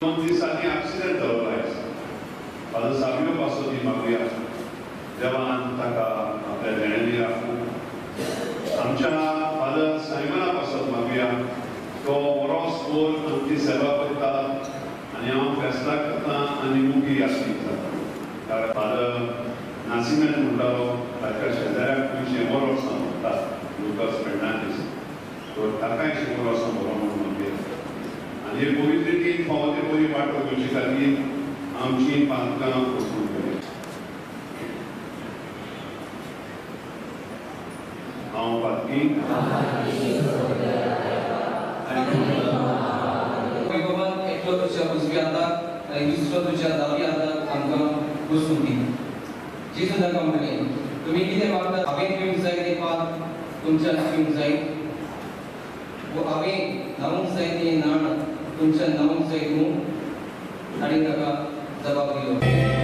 2 दिसांनी एक्सिडेंट जालो आयज. फादर सावियो पासत मागुया देवान ताका आपल्या देण्यांनी राखूं. आमच्या फादर सायमना पासत मागुया, तो वरोस भर आमची सेवा करता आनी हांव फेस्ताक करता आनी मुगी याद जाता. कारण फादर नासिमेंत म्हणटालो ताच्या शेजाऱ्याक खंय 100 वर्सां भरता लुकस फेर्नांडीस, तो ताकाय 100 वर्सां बरो म्हणून मागुया. आनी हे पवित्र रितीन फावो ते बरी वाटो घेवचे खातीर आमची पातकां वसूल करूया. हांव पातकी एकलो तुज्या उजव्या हाताक आनी दुसरो तुज्या दाव्या हाताक आमकां बसूंक दी. जेजून ताका म्हणलें, तुमी कितें मागतात? हांवें पिवंक जाय तें पात तुमच्यान पिवंक जाय, वो हांवें न्हावंक जाय तें न्हाण तुमच्यान न्हावंक जाय तूं? ताणें ताका जबाब दिलो.